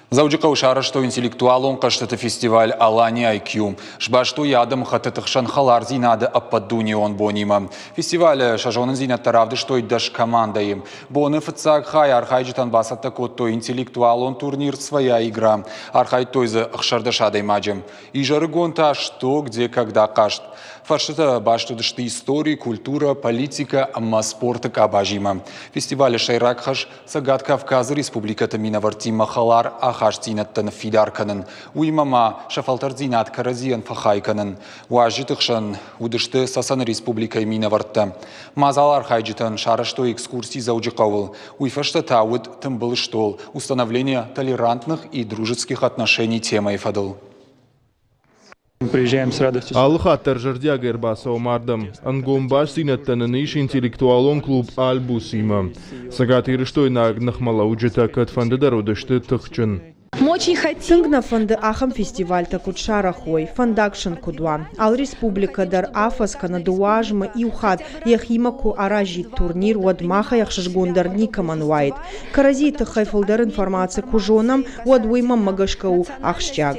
Дзӕуджыхъӕуы сарӕзтой интеллектуалон хъӕзтыты фестиваль «Алания IQ». Сбастой йӕ адӕмыхӕттыты хсӕн хӕлардзинады ӕппӕтдунеон бонимӕ. Фестивалы сӕ зонындзинӕдтӕ равдыстой 10 командӕйы. Боны фыццаг хай архайджытӕн бацӕттӕ кодтой интеллектуалон турнир «Своя игра». Архайдтой дзы 16 адӕймаджы. Изӕрыгон та «Что, где, когда» хъазт. Фӕрстытӕ баст уыдысты истори, культурӕ, политикӕ ӕмӕ спорты къабазимӕ. Фестивалы сӕйраг хӕс Цӕгат Кавказы республикӕты минӕвӕрттимӕ хӕлар ахастдзинӕдтӕ ныффидар кӕнын, уыимӕ ма сӕ фӕлтӕрддзинад кӕрӕдзийӕн фӕхай кӕнын. Уазджыты хсӕн уыдысты Цӕцӕны республикӕйы минӕвӕрттӕ. Мадзал архайджытӕн сарӕзтой экскурси Дзӕуджыхъӕуыл. Уый фӕстӕ та уыд тымбыл стол «Установление толерантных и дружеских отношений» темӕйы фӕдыл. Алы хатт дӕр зӕрдиагӕй ӕрбацӕуӕм ардӕм. Ӕнгом бастдзинӕдтӕ нын ис интеллектуалон клуб «Альбус»-имӕ. Цӕгатирыстойнаг ныхмӕлӕуджытӕ кӕдфӕндыдӕр уыдысты тыхджын. Тынг нӕ фӕнды ахӕм фестивальтӕ куыд сарӕх уой, фӕндаг сын куыд уа. Алы республикӕ дӕр афӕдз кӕнӕ дыууӕ азмӕ иу хатт йӕхимӕ куы аразид турнир, уӕд махӕй ӕхсызгондӕр никӕмӕн уаид. Кӕрӕдзийы тыххӕй фылдӕр информаци куы зонӕм, уӕд уый мӕнмӕ гӕсгӕ у ахсджиаг.